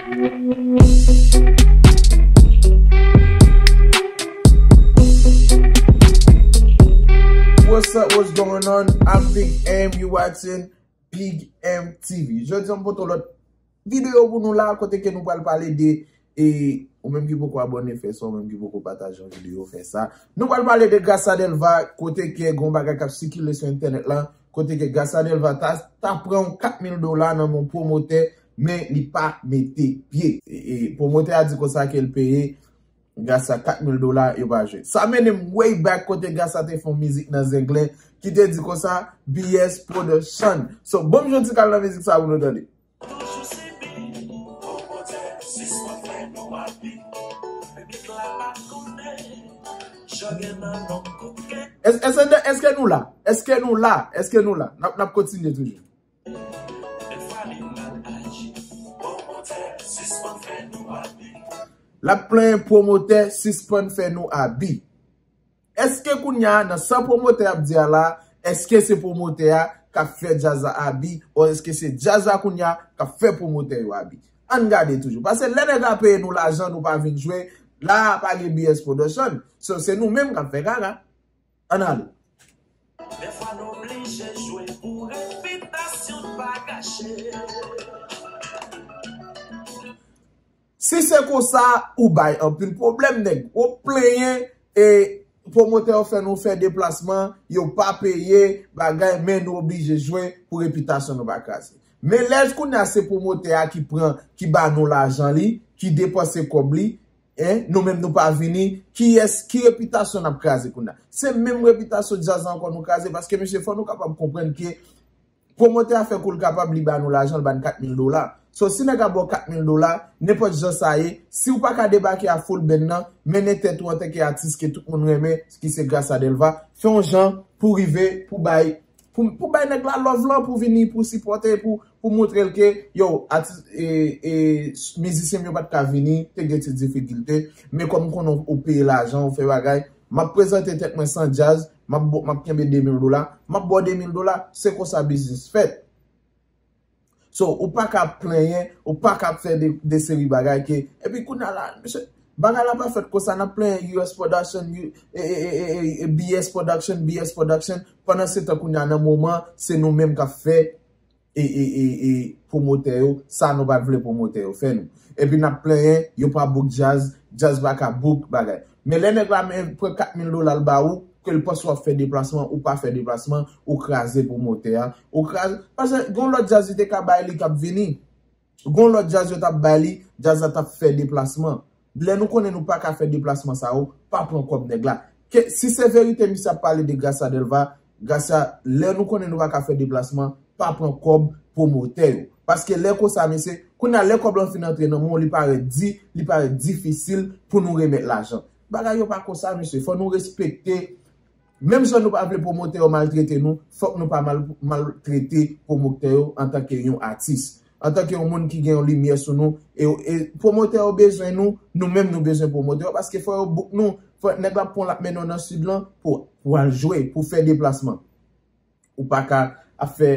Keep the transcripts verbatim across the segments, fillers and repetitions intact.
What's up, what's going on? I'm Big M, you watching Big M T V. Jodi a m pote yon lòt videyo pou nou la, kote ke nou pral pale de, e, ou menm ki poko abòne, fè sa, ou menm ki poko pataje yon videyo, fè sa. Nou pral pale de Gracia Delva, kote ke gon bagay k ap sikile sou entènèt la, kote ke Gracia Delva ta, ta pran yon kat mil dola nan men yon pwomotè, men li pa mete pye. E, e, pwomotè a di konsa ke l peye Gracia kat mil dola, yo pa jwe. Sa mennen m way back kote Gracia te fè yon mizik nan Zenglen ki te di konsa, B S Production. So, bon, m jwenn ti kal nan mizik sa pou nou tande. Es-, es-, èske nou la? Èske nou la? Èske nou la? N ap, n ap kontinye toujou. L ap plenyen pwomotè sispann fè nou abi. Èske kounye a, nan sa pwomotè ap di a la, èske se pwomotè a k ap fè djaz la abi, ou èske se djaz la kounye a k ap fè pwomotè yo abi? Ann gade toujou. Paske lè nèg la peye nou lajan, nou pa vin jwe, la pa gen B S Production. So, se nou menm k ap fè kaka. Ann ale. Dèfwa n oblije jwe pou repitasyon n pa gache. Si se konsa, ou bay anpil pwoblèm, nèg. Ou plenyen, e pwomotè yo fè nou fè deplasman, yo pa peye, bagay, men nou oblije jwe pou repitasyon nou pa kraze. Men lè kounye a se pwomotè a ki pran, ki ba nou lajan li, ki depanse kòb li, en, nou menm nou pa vini, kiyès, ki repitasyon n ap kraze kounye a? Se menm repitasyon djaz la ankò nou kraze, paske mesye, fò nou kapab konprann ke pwomotè a fè kou l kapab, li ba nou lajan, l ba n kat mil dola. So, si nèg la ba w kat mil dola, nenpòt jan sa ye, si w pa ka debake a full band nan, mennen tèt ou antanke atis ke tout moun renmen, ki se Gracia Delva, fè yon jan pou rive, pou bay, pou, pou bay nèg la love lan, pou vini, pou sipòte, pou, pou montre l ke, yo, atis, e, e, mizisyen m yo pa t ka vini, te gen ti difikilte, men kòm m konnen w peye lajan, w fè bagay, m ap prezante tèt mwen san djaz, m ap, m ap kenbe de mil dola, m ap ba w de mil dola, se konsa biznis fèt. So, ou pa ka plenyen, ou pa ka fè de, de seri bagay ke, epi kounye a la, mesye, bagay la pa fèt konsa, n ap plenyen U S Production, U-, e, e, e, e, e, B S Production, B S Production, pandan se tan kounye a nan moman, se nou menm k ap fè e, e, e, e, pwomotè yo, sa nou pa t vle pwomotè yo fè nou. Epi n ap plenyen, yo pa book djaz, djaz pa ka book bagay. Men lè nèg la men pran kat mil dola l ba ou, ke l panse w ap fè deplasman, ou pa fè deplasman, ou kraze pwomotè a, ou kraze, paske gon lòt djaz li te ka bay li k ap vini. Gon lòt djaz yo t ap bay li, djaz la t ap fè deplasman. Lè nou konnen nou pa ka fè deplasman sa yo, pa pran kòb nèg la. Ke, si se verite misye ap pale de Gracia Delva, Gracia, lè nou konnen nou pa ka fè deplasman, pa pran kòb pwomotè yo. Paske lè konsa, mesye, kounye a lè kòb lan fin antre nan men w, li parèt di, li parèt difisil pou nou remèt lajan. Bagay yo pa konsa, mesye. Fò nou respekte Menm jan nou pa vle pwomotè yo maltrete nou, fòk nou pa mal, maltrete pwomotè yo antanke yon atis. Antanke yon moun ki gen yon limyè sou nou, e, e pwomotè yo bezwen nou, nou menm nou bezwen pwomotè yo, paske fò yo book nou, fò nèg la pran l ap mennen w nan sid lan pou, pou al jwe, pou fè deplasman. Ou pa ka ap fè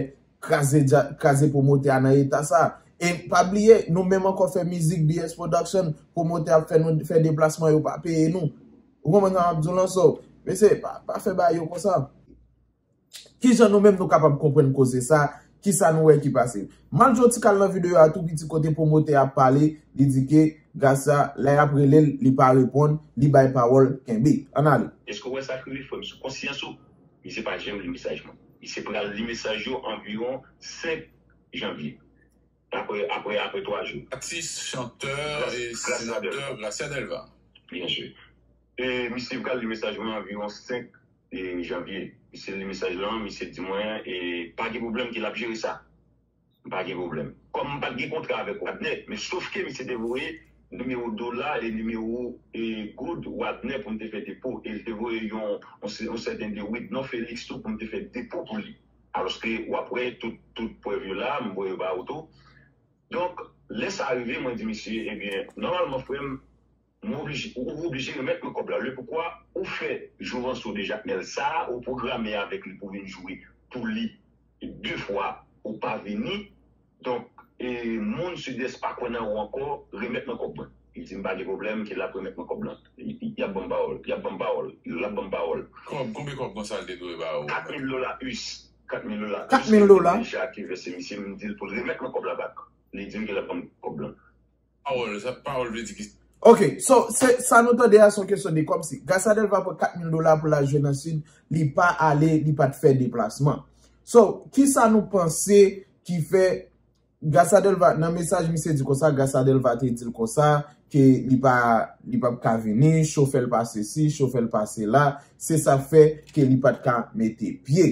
kraze dja-, kraze pwomotè a nan eta sa. E pa bliye, nou menm ankò fè mizik, B S Production, pwomotè ap fè nou fè deplasman, yo pa peye nou. Ou konprann sa m ap di w lan? So, mesye, pa, pa fè bagay yo konsa. Kijan nou menm nou kapab konprann koze sa? Kisa nou wè ki pase? M al jwe yon ti kal nan videyo a tou piti kote pwomotè a ap pale, li di ke Gracia, lè y ap rele l, li pa reponn, li bay pawòl, kenbe. Ann ale. Èske w wè sa k rive frè m sou konsyans ou? Misye pa janm li mesaj mwen. Misye pral li mesaj yo anviwon senk janvye. Apre, apre, apre twa jou. Atis, chantè e senatè Gracia Delva. Byen si. E misye pral li mesaj mwen anviwon senk janvye. Misye li mesaj lan, misye di mwen, e pa gen pwoblèm ke l ap jere sa. M pa gen pwoblèm. Kòm m pa t gen kontra avèk Wadner, men sof ke misye te voye nimewo dola e nimewo, e, goud Wadner pou m te fè depo. E l te voye yon, yon sè-, yon sèten de Widnor Felix tou pou m te fè depo pou li. Alòske w ap wè tout, tout prèv yo la, m voye yo ba ou tou. Donk, lè sa rive, mwen di misye, ebyen, nòmalman, frè m, m oblije, ou oblije remèt mwen kòb la. Le poukwa ou fè Jouvanso de Jakmèl sa a, ou pwograme avèk li pou vin jwe pou li de fwa, ou pa vini. Donk, e, moun Sidès pa kwè nan ou ankò, remèt mwen kòb mwen. Li di m pa gen pwoblèm, ke l ap remèt mwen kòb lan. Y, y ap ban m pawòl, y ap ban m pawòl, l ap ban m pawòl. Kòb, konbyen kòb konsa l te dwe ba ou? Kat mil dola us. Kat mil dola. Kat mil dola. Deja ki vèse misye, m di l pou l remèt mwen kòb la back. Li di m ke l ap ban m kòb lan. Pawòl, sa pawòl vle di ki? Ok, so se sa nou tande a se yon kesyon de kòb. Si Gracia Delva pran kat mil dola pou l al jwe nan Sid, li pa ale, li pa t fè deplasman. So, kisa nou panse ki fè Gracia Delva, nan mesaj misye di konsa, Gracia Delva te di l konsa, ke li pa, li p ap ka vini, chofè l pa sesi, chofè l pa sela, se sa fè ke li pa t ka mete pye.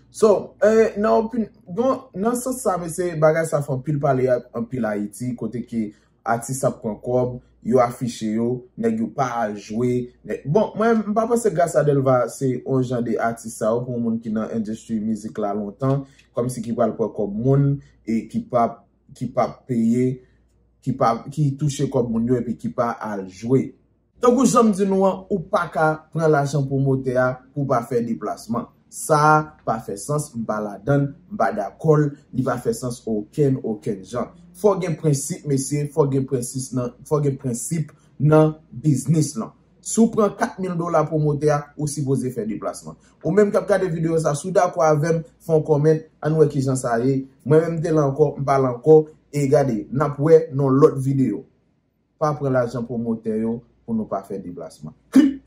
So, eh, nan opin, bon, nan sans sa, mesye, bagay sa fè anpil pale ak anpil Ayiti, kote ke atis ap pran kòb, yo afiche yo, nèg yo pa al jwe. Nèg, bon, mwen, m pa panse Gracia Delva se yon jan de atis sa yo pou yon moun ki nan endistri mizik la lontan, kòmsi ki pral pran kòb moun e ki p ap, ki p ap peye, ki pa, ki touche kòb moun yo epi ki pa al jwe. Tankou jan m di nou an, ou pa ka pran lajan pwomotè a pou w pa fè deplasman. Sa a pa fè sans, m pa ladan l, m pa dakò l, li pa fè sans okenn, okenn jan. Fò gen prensip, mesye, fò gen prensip nan, fò gen prensip nan biznis lan. Si w pran kat mil dola pwomotè a, ou sipoze fè deplasman. Ou menm k ap gade videyo sa, si w dakò avè m, fè yon kòmant, ann wè kijan sa ye. Mwen menm m te la ankò, m pa la ankò, e gade, n ap wè nan lòt videyo. Pa pran lajan pwomotè yo pou nou pa fè deplasman. Klip!